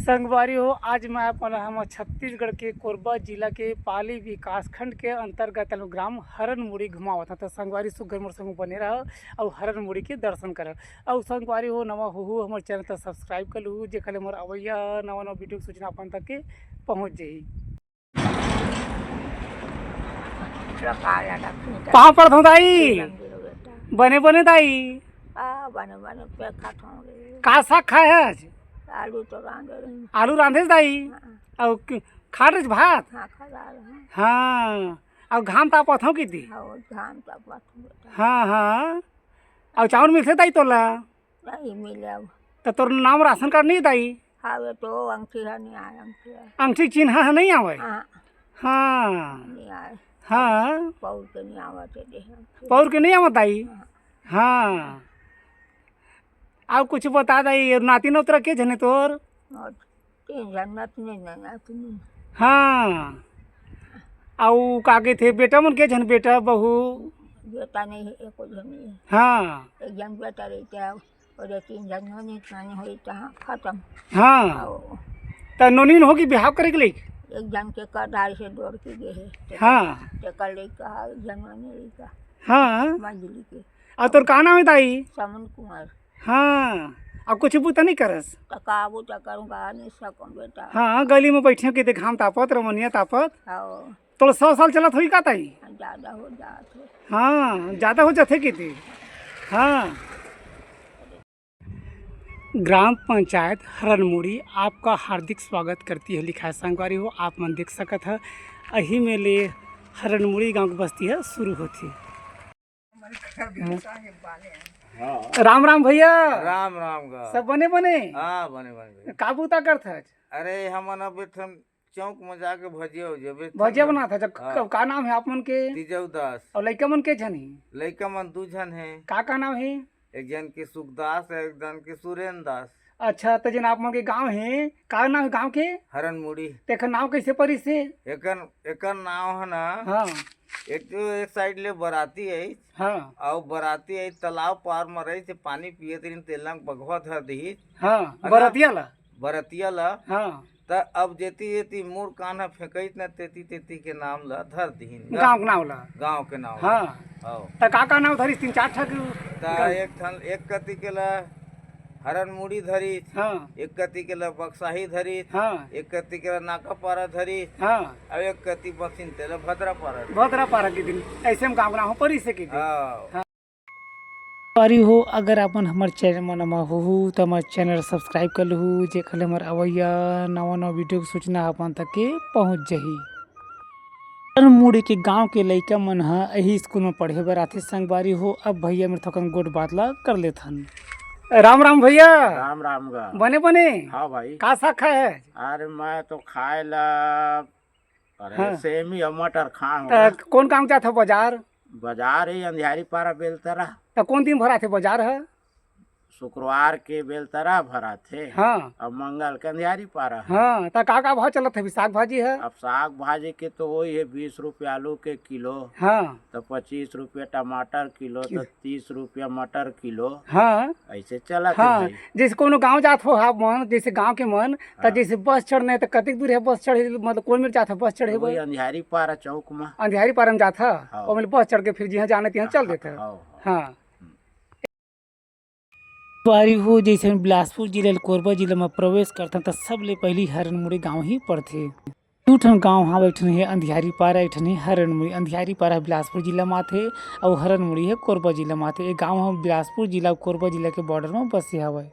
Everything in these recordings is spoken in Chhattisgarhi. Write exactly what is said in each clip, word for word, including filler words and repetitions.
संगवारी हो, आज मैं अपन हम छत्तीसगढ़ के कोरबा जिला के पाली विकासखंड के अंतर्गत हम ग्राम हरनमुड़ी घुमावत हन। तो संगवारी सुग्घर मोर संग बने रहो अउ हरनमुड़ी के दर्शन करो। अउ संगवारी हो, नवा होहू हमर चैनल तो सब्सक्राइब कर लू, जेकर ले मोर अवैया नवा नवा वीडियो के सूचना अपन तक के पहुँच जाही। पाँव पड़त हँव दाई। बने बने दाई। आ, बने बने पे खात हँव रे। का साग खाए हस? आलू तो रांधे रही। आलू रांधे दाई। हाँ। अउ क-, खात रहिस भात? हाँ, खा रहा हूँ। हाँ। अउ घाम तापत हँव किती? हाँ, घाम तापत हँव बेटा। हाँ, हाँ। अउ चाउर मिलथे दाई तोला? नहीं मिले अब। त तोर नाम राशन कार्ड नहीं दाई? हावे तो अंगठी ह नहीं आए, अंगठी ह। अंगठी चिन्हा ह नहीं आवे? हाँ। हाँ। नहीं आए। हाँ। पौर के नहीं आवत हे दे अंगठी। पौर के नहीं आवत दाई? हाँ। हाँ। अउ कुछ बता दाई, ये नाती नोतरा के झने तोर? और तीन झन नतनी नहीं, नतनी। हाँ। अउ का कहिथे, बेटा मन के झन, बेटा, बहू? बेटा नहीं है, एको झन नहीं है। हाँ। एक झन बेटा रहिथे, और ये तीन झन नोनी, नानी होई तहाँ खतम। हाँ। अउ त नोनी होगी बिहाव करे के लइक? एक झन के कर डारिस हे, डोरकी गे हे। हाँ। तेकर लइका, एक झन नोनी लइका। हाँ। मंझली के। अउ तोर का नाम हे दाई? समन कुमार। हाँ, अउ कुछ बूता नहीं करस? त का बूता करूँ, गा नहीं सकूँ बेटा। हाँ, गली में बैठे हँव किती घाम तापत, रमनिया तापत। हाँ। तोला सौ साल चलत होही का ताई? हाँ, ज्यादा हो जात हो। हाँ, ज्यादा हो जाथे किती। हाँ। ग्राम पंचायत हरनमुड़ी आपका हार्दिक स्वागत करती है लिखा है संगवारी हो। आप मन देख सकत ह, अही में ले हरनमुड़ी गांव के बस्ती ह शुरू होथे। हाँ। राम राम भैया। राम राम गा। सब बने बने? हाँ, बने बने भैया। का बूता करथच? अरे, हमन अब एक ठन चौक में जाके भजिया उजिया बेचथन भजिया गा। बनाथच। हाँ। का, का नाम हे आप मन के? तिजऊ दास। अउ लइका मन के झन हे? लइका मन दू झन हे। का का नाम हे? एक झन के सुखदास हे, एक झन के सुरेन दास। अच्छा, त जेन आप मन के गांव हे, का नाम हे गांव के? हरनमुड़ी। तेखर नाम कइसे परिस हे? एकर, एकर नाम हे ना, हाँ। एक तो एक साइड ले बराती आइस, हाँ। अउ बराती आइस, तालाब पार म रहिस, पानी पियत रहिन, तेला बघवा धर दिहिस। हाँ, है ना? बरतिया ला? बरतिया ला। हाँ। त अब जेती जेती मुड़ कान ह फेंकइस न, तेती तेती के नाम ला धर दिहिन गा। गांव के नाम ला? गांव के नाम ला। हाँ। हव। त का का नाम धरिस? तीन चार ठक त गा- एक ठन, एक कती के ला हरनमुड़ी धरिस, हाँ। एक कती के ल बक्साही धरिस, हाँ। एक कती के ल नाकापारा धरिस, हाँ। अउ एक कती बसिन तेला भद्रापारा धरिस। भद्रापारा के दिन अइसे म गाँव नाम परिस हे के दिन। हाँ। हाँ। संगवारी हो, अगर आप मन हमर चैनल म नवा होहू, त हमर चैनल सब्सक्राइब कर लहू, जेकर ले हमर अवइया नवा नवा वीडियो के सूचना आप मन तक के पहुँच जाही। हरनमुड़ी के गांव के लइका मन ह एही स्कूल म पढ़े बर आथे संगवारी हो। अब भैया मेर थोकन गोठ बात ला कर लेथन। राम राम भैया। राम राम गा। बने बने? हाँ भाई। का साग खाए हे? अरे मैं तो खाए ला, अरे हाँ। सेमी अउ मटर खाए हँव त गा। कोन काम जात हो बाजार? बाजार ही अंधियारी पारा बेलतरा। त कोन दिन भराथे बाजार ह? शुक्रवार के बेलतरा भराथे। हाँ। अउ मंगल के अंधियारी पारा हे। हाँ, त का का भाव चलत हे अभी साग भाजी ह? अब साग भाजी के तो वही हे, बीस रुपया आलू के किलो, हाँ। त पच्चीस रुपया टमाटर किलो, कि- त तीस रुपया मटर किलो। हाँ। अइसे चलत हे हाँ, भाई। जइसे कोनो गाँव जात हो आप मन, जइसे गाँव के मन, त हाँ। जइसे बस चढ़ना हे त कतेक दूर हे बस चढ़े, मतलब कोन मेर जात हो बस चढ़े वही बर? अंधियारी पारा चौक म। अंधियारी पारा म जात ह? हाँ। ओमे ले बस चढ़ के फिर जिहाँ जाना हे तिहाँ चल देत ह? हाँ, हाँ। हाँ। संगवारी हो, जइसे हम बिलासपुर जिला ले कोरबा जिला म प्रवेश करथन, त सबले पहिली हरनमुड़ी गांव ही पड़थे। दू ठन गांव हावय, एक ठन हे अंधियारी पारा, एक ठन हे हरनमुड़ी। अंधियारी पारा ह बिलासपुर जिला म आथे, अउ हरनमुड़ी ह कोरबा जिला म आथे। ए गांव ह बिलासपुर जिला अउ कोरबा जिला के बॉर्डर म बसे हावय।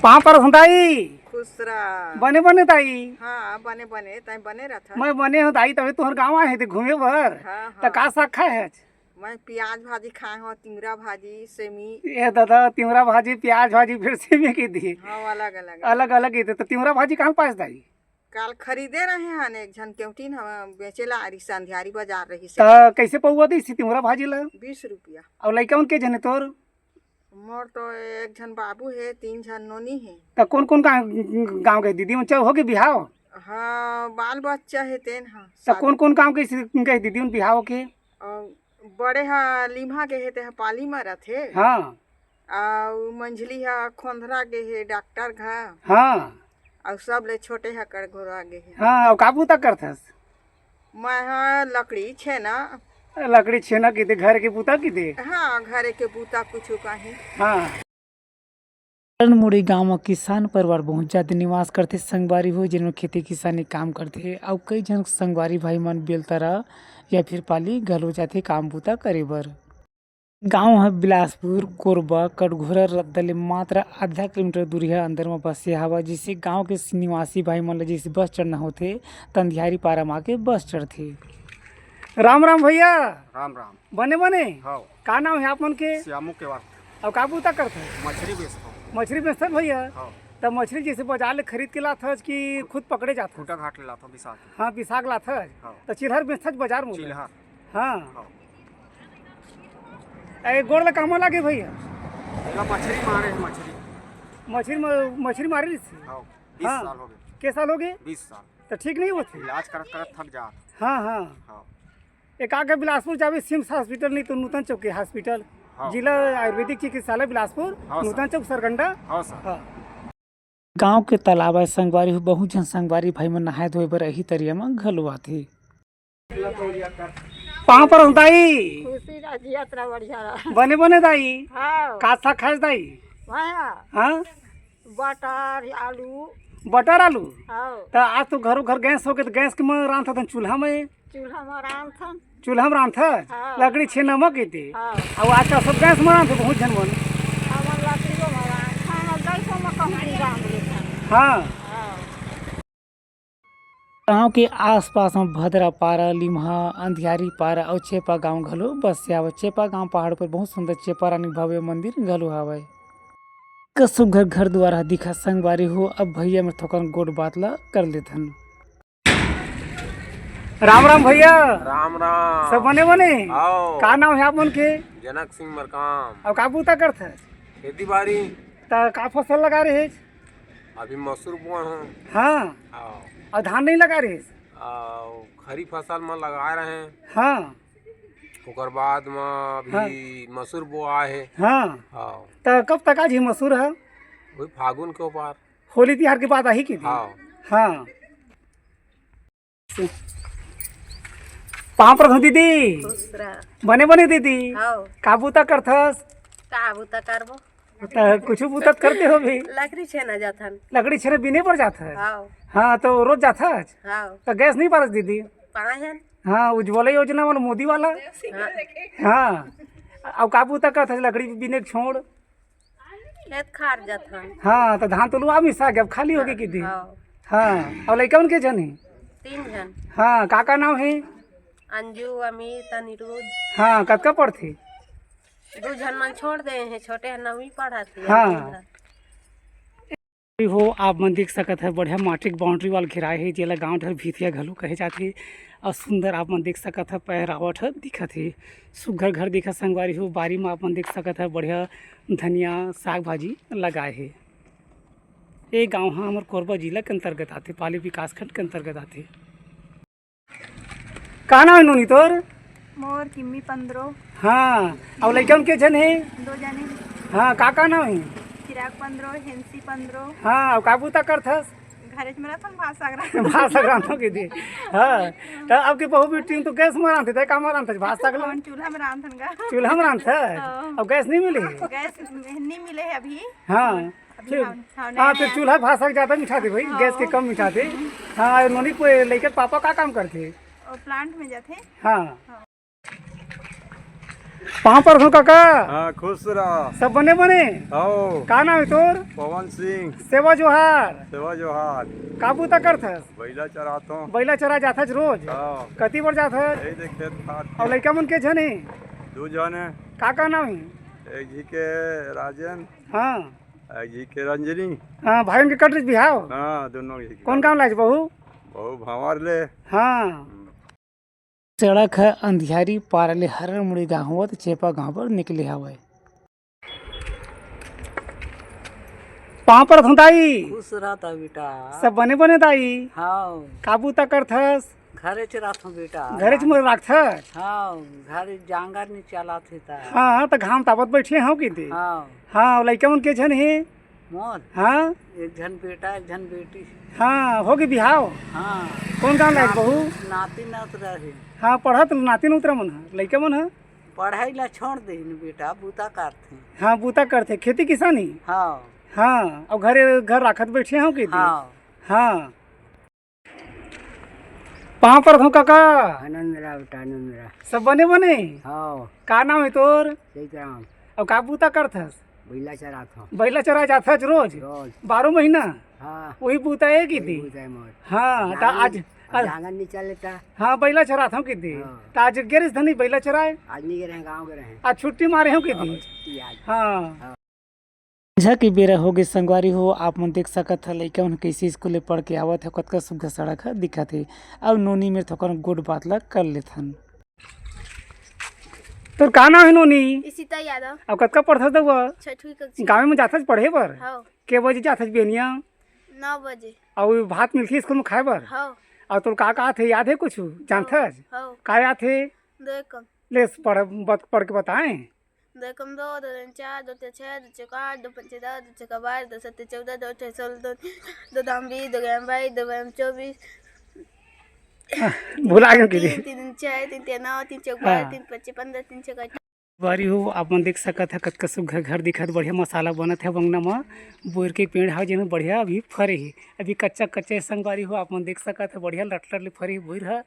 पाँव परत हँव दाई। खुश रह। बने बने दाई। हाँ, बने बने, तैं बने रथस। मैं बने हँव दाई, तभे तुँहर गाँव आए हँव ते घूमे बर। हाँ, त हाँ। का साग खाए हस? मैं पियाज भाजी खाए हँव, तिंवरा भाजी, सेमी। ए दादा, तिंवरा भाजी, पियाज भाजी, फिर सेमी के दी। हाँ, अलग, अलग। अलग, अलग ही थे। त तिंवरा भाजी कहाँ पास दाई? काल खरीदे रहे हन, एक झन केवटिन हम बेचे ला आरिस, अंधियारी बाजार रहिस। त कइसे पउवा दिस तिंवरा भाजी ला? बीस रुपया। अउ लइका मन के झन हे तोर? मोर तो एक झन बाबू हे, तीन झन नोनी हे। त कोन कोन गाँव, गाँव के दीदी मन चल होगे बिहाव? हाँ, बाल बच्चा हे तेन ह। त कोन कोन गाँव के, के दीदी मन बिहाव के? अउ बड़े ह लिम्हा के हे, ते ह पाली म रथे। हाँ। अउ मंझली ह खोंधरा गे हे डॉक्टर घर। हाँ। अउ सबले छोटे ह कड़घोरा गे हे। हाँ, अउ का बूता करथस? मैं ह लकड़ी छेना। लकड़ी छेना किते, घर के बूता किते? हाँ, घरे के बूता कुछु काहीं। हाँ। हरनमुड़ी गांव म किसान परिवार बहुत जादा निवास करथे संगवारी हो, जेन म खेती किसानी काम करथे अउ कई झन संगवारी भाई मन बेलतरा या फिर पाली घलो जाथे काम बूता करे बर। गांव ह बिलासपुर, कोरबा, कटघोरा रद्दा ले मात्र आधा किलोमीटर दूरिहा अंदर म बसे हवय, जिसे गांव के निवासी भाई मन ल जइसे बस चढ़ना होथे, त अंधियारी पारा म आके बस चढ़थे। राम राम भैया। राम राम। बने बने? हव। का नाम हे आप मन के? श्यामू केवार। अउ का बूता करथव? मछरी बेचथव। मछरी बेचथव भैया? हव। त मछरी जइसे बाजार ले खरीद के लाथस कि खुद पकड़े जाथस? खूंटा घाट ले लाथव, बिसा के। हाँ, बिसा के लाथस। हव। त चिल्हर बेचथस बाजार म? चिल्हर। हाँ। हव। ए, गोड़ ल कामा लागे भैया? एला मछरी मारे हे, मछरी। मछरी म-, मछरी मारे रिहिस? हव, बीस हाँ। साल हो गे। के साल हो गे? बीस साल। त ठीक नइ होथे? इलाज करत करत थक जात। हाँ, हाँ। हव। एक आगे बिलासपुर जाबे, सिम्स हॉस्पिटल, नहीं तो नूतन चौक के हॉस्पिटल, हाँ। जिला आयुर्वेदिक चिकित्सालय बिलासपुर, हाँ, सर। नूतन चौक सरगंडा। हाँ, सर। हाँ। गांव के तालाब आय संगवारी हो, बहुत झन संगवारी भाई मन नहाए धोए बर एही तरिया म घलो आथे। पाँव परहूं दाई। खुशी रह, जियत रह, बढ़िया रह। बने बने दाई। हाँ। का साग खास दाई? हाँ। हाँ? बटर, आलू। बटर आलू? हाँ। त आज तो घरो घर गैस होगे, त गैस के म रांधथन, चूल्हा में? चूल्हा में रांधथन। चूल्हा में रांधथन? हाँ। लकड़ी छेना म किते? हाँ। अउ आजकल सब गैस में रांधथे, बहुत झन मन। हमन लकड़ियों में रांधथन, अउ गैसों में कहूँ दिन रांध लेथन। हाँ। हाँ। गांव के आसपास म भदरा पारा, लिम्हा, अंधियारी पारा अउ चेपा गांव घलो बसे हावय। चेपा गांव पहाड़ पर बहुत सुंदर चेपा रानी भव्य मंदिर घलो हावय। का सुघ्घर घर दुवार ह दिखत संगवारी हो। अब भैया मेर थोकन गोठ बात ला कर लेथन। राम राम भैया। राम राम। सब बने बने? आओ। का नाम हे आप मन के? जनक सिंह मरकाम। अउ का बूता करथस? खेती बाड़ी। त का फसल लगा रहे? अभी मसूर बोए हन। हाँ। हाँ। अउ धान नहीं लगा रहे? अउ खरीफ फसल म लगा रहे। हाँ। ओकर बाद म अभी हाँ। मसूर बोआ हे। हाँ। हाँ। त कब तक आ जही मसूर ह? वही फागुन के ऊपर। होली तिहार के बाद आही कि? हाँ। हाँ। पाँव परहूं दीदी। खुश रह। बने बने दीदी। हाँ। का बूता करथस? का बूता करबो? त कुछु बूता त करते होबे। लकड़ी छेना जाथन। लकड़ी छेना बिने बर जाथस? हाँ। हाँ, त रोज जाथस? हाँ। त गैस नहीं पारस दीदी? पाए हन। हाँ, उज्ज्वला योजना वाला, मोदी वाला। हाँ। हाँ। अउ का बूता करथस लकड़ी बिने के छोड़? खेत खार जाथन। हाँ, त धान तो लुआ मिसा गे, अब खाली होगे कि दी? हाँ। हाँ, अउ लइका मन के झन हे? तीन झन। हाँ, का का नाम हे? अंजू, अमित, अनिरुद्ध। हाँ, कतका पढ़थे? दू झन मन छोड़ दे हे, छोटे ह नवीं पढ़त हे, हाँ। अनिरुद्ध ह। हो, आप मन देख सकत ह, बढ़िया माटी के boundary wall घेराए हे, जेला गांव डहर भीतिया घलो कहे जाथे। अउ सुंदर आप मन देख सकत ह, पहिरावट ह दिखत हे, सुघ्घर घर दिखत संगवारी हो। बारी म आप मन देख सकत ह, बढ़िया धनिया, साग भाजी लगाए हे। ए गांव ह हमर कोरबा जिला के अंतर्गत आथे, पाली विकासखंड के अंतर्गत आथे। का नाम हे नोनी तोर? मोर किम्मी पंद्रो। हाँ, अउ लइका मन के झन हे? दो जने। हाँ, का का नाम हे? चिराग पंद्रो, हेंसी पंद्रो। हाँ, अउ का बूता करथस? घरेच में रहथन, भात साग रांधथन। भात साग रांधथन के दे। हाँ, त अब के बहू बेटी तो गैस में रांधथे, त का में रांधथस भात साग ला? हम चूल्हा में रांधथन गा। चूल्हा में रांधथस? हाँ। अउ गैस नहीं मिले? गैस नहीं मिले हे अभी। हाँ। अभी फिर? हाँ, हाँ, हाँ, नया फिर नया। चूल्हा भाषा के ज्यादा मिठा दे भाई, हाँ। गैस के कम मिठा दे। हाँ, नोनी को लइका पापा का काम करथे? वो plant में जाथे। हाँ। हाँ। पाँव परहूं काका। हाँ, खुश रह। सब बने बने? हव। का नाम हे तोर? पवन सिंह। सेवा जोहार। सेवा जोहार। का बूता करथस? बइला चराथों। बइला चरा जाथस रोज? हाँ। कति बर जाथस? यही दे खेत खार। अउ लइका मन के झन हे? दू झन हे। का का नाम हे? एक झी के राजेन। हाँ। आ जी के रंजनी। हाँ, भाई उनके कट रही बिहाव? हाँ, दोनों ही। कौन काम लाज बहू? बहू भंवर ले। हाँ। हम्म। सड़क ह अंधियारी पारा ले हरनमुड़ी गांव होवत चेपा गांव बर निकले हवय। पाँव परत हंव दाई। खुश रहता बेटा। सब बने बने दाई। हाँ। का बूता करथस? घरेच रखथों बेटा। घरेच में रखथस? हाँ, घरे जांगर नी चलत हे ता। हाँ, त घाम तापत बइठे हव कि दे? हाँ। हाँ, लइका मन के झन हे? मोर? हाँ? एक झन बेटा, एक झन बेटी। हाँ, होगे बिहाव? हाँ। कोन गाँव लायक नातिन, बहू? नातिन उतरा हे। हाँ, पढ़त नातिन उतरा मन ह, लइका मन ह? पढ़ाई ला छोड़ देहिन बेटा, बूता करथे। हाँ, बूता करथे, खेती किसानी? हाँ। हाँ, अउ घरे, घर राखत बइठे हव कि दे? हाँ। हाँ। पाँव परत हँव कका। आनंद रहा बेटा, आनंद रहा। सब बने बने? हाँ। का नाम हे तोर? जयराम। अउ का बूता करथस? बइला चराथँव। बइला चराय जाथस रोज? रोज। बारह महीना? हाँ। वही बूता हे कि दे? वही बूता हे मोर। हाँ, त जांगर, आज, आज जांगर नी चलत हे। हाँ, बइला चराथँव कि दे? हाँ। त आज गे रहेस धनी बइला चराय? आज नी गे रहेंव, गाँव गे रहेंव। आज छुट्टी मारे हँव कि दे? हाँ, छुट्टी आज। हाँ। हाँ। संझा के बेरा होगे संगवारी हो, आप मन देख सकत ह लइका मन कइसे स्कूल ले पढ़ के आवत हे, कतका सुग्घर सड़क ह दिखत हे। अउ नोनी मेर थोकन गोठ बात ल कर लेथन। तोर का नाम हे नोनी? इशिता यादव। अउ कतका पढ़थस दउआ? छठवीं कक्षा। गाँव में जाथस पढ़े बर? हव। के बजे जाथस बिहनिया? नौ बजे। अउ भात मिलथे स्कूल में खाए बर? हव। अउ तोर का का आथे, याद हे कुछु? जानथस? हव। का आथे? दो एकम। ले पढ़, बत-, पढ़ के बताएं। दो एकम दो, दो दूनी चार, दो तिया छः, दो चौका आठ, दो पंचे दस, दो छक्का बारह, दो सत्ते चौदह, दो अट्ठे सोलह, दो, दो दाम बीस, दो ग्यारह बाईस, दो बारह चौबीस। हाँ, भुला गेंव कि दे। तीन, तीन दूनी छः, तीन तिया नौ, तीन चौक बारह, हाँ। तीन पंचे पन्द्रह, तीन छक्का अट्ठारह। संगवारी हो, आप मन देख सकत ह, कतका सुग्घर घर दिखत, बढ़िया मसाला बनत हे। अंगना म बोइर के पेड़ हवय, जेन बढ़िया अभी फरे हे, अभी कच्चा कच्चा हे। संगवारी हो, आप मन देख सकत ह, बढ़िया लटलट ले फरे हे बोइर ह।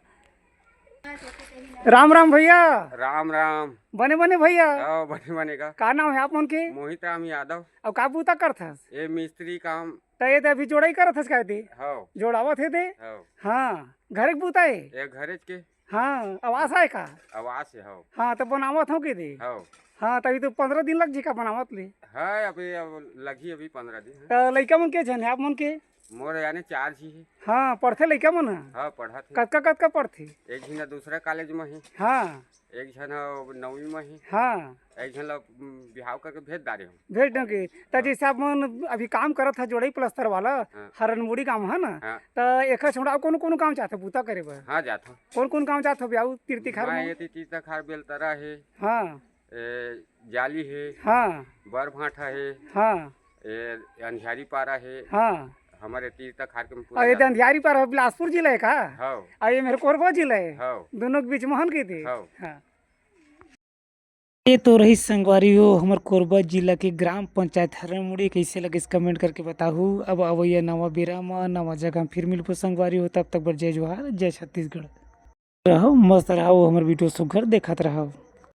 राम राम भैया। राम राम। बने बने भैया। हव, बने बने का। का नाम हे आप मन के? मोहित राम यादव। अउ का बूता करथस? ए मिस्त्री काम। त ए दे अभी जोड़ई करत हस का दे? हव। जोड़ावत हे दे? हव। हाँ, घरे के बूता हे? ए घरेच के। हाँ, आवास आय का? आवास हे, हव। हाँ, त बनावत हव कि दे? हव। हाँ, त अभी तो पन्द्रह दिन लग जही का बनावत ले। हाँ, अभी अब लगही अभी पन्द्रह दिन, हाँ। त लइका मन के झन हे आप मन के? मोर याने चार झी हे। हाँ, पढ़थे लइका मन ह? हाँ, पढ़त हे। कतका, कतका पढ़थे? एक झन ह दूसरा कॉलेज म हे। हाँ। एक झन ह नौवीं म हे। हाँ। एक झन ला, उम, बिहाव करके भेज डारे हँव। भेज देंव कि। त हाँ। जइसे आप मन अभी काम करत ह जोड़ई प्लास्टर वाला, हाँ। हरनमुड़ी गाँव हे ना? हाँ। त एखर छोड़ा अउ कोनो, कोनो गाँव जाथव बूता करे बर? हाँ, जाथँव। कोन, कोन गाँव जाथव अउ तीर तिखार मैं म? एती तीर तिखार बेलतरा हे। हाँ। ए, जाली हे। हाँ। बरभाठा हे। हाँ। ए, अंधियारी पारा हे। हाँ। हमर एती तीर तिखार के पूरा अउ ये जाथँव। अंधियारी पारा बिलासपुर जिला हे का? हव। अउ ये मेर कोरबा जिला हे। हव। दोनों के बीच म हन कहिथे। हव। हाँ। ये तो रहिस संगवारी हो, हमर कोरबा जिला के ग्राम पंचायत हरनमुड़ी। कइसे लगिस comment करके बताहू। अब अवइया नवा बेरा म, नवा जगह म फिर मिलबो संगवारी हो, तब तक बर जय जोहार, जय छत्तीसगढ़। रहव, मस्त रहव, हमर video सुग्घर देखत रहव।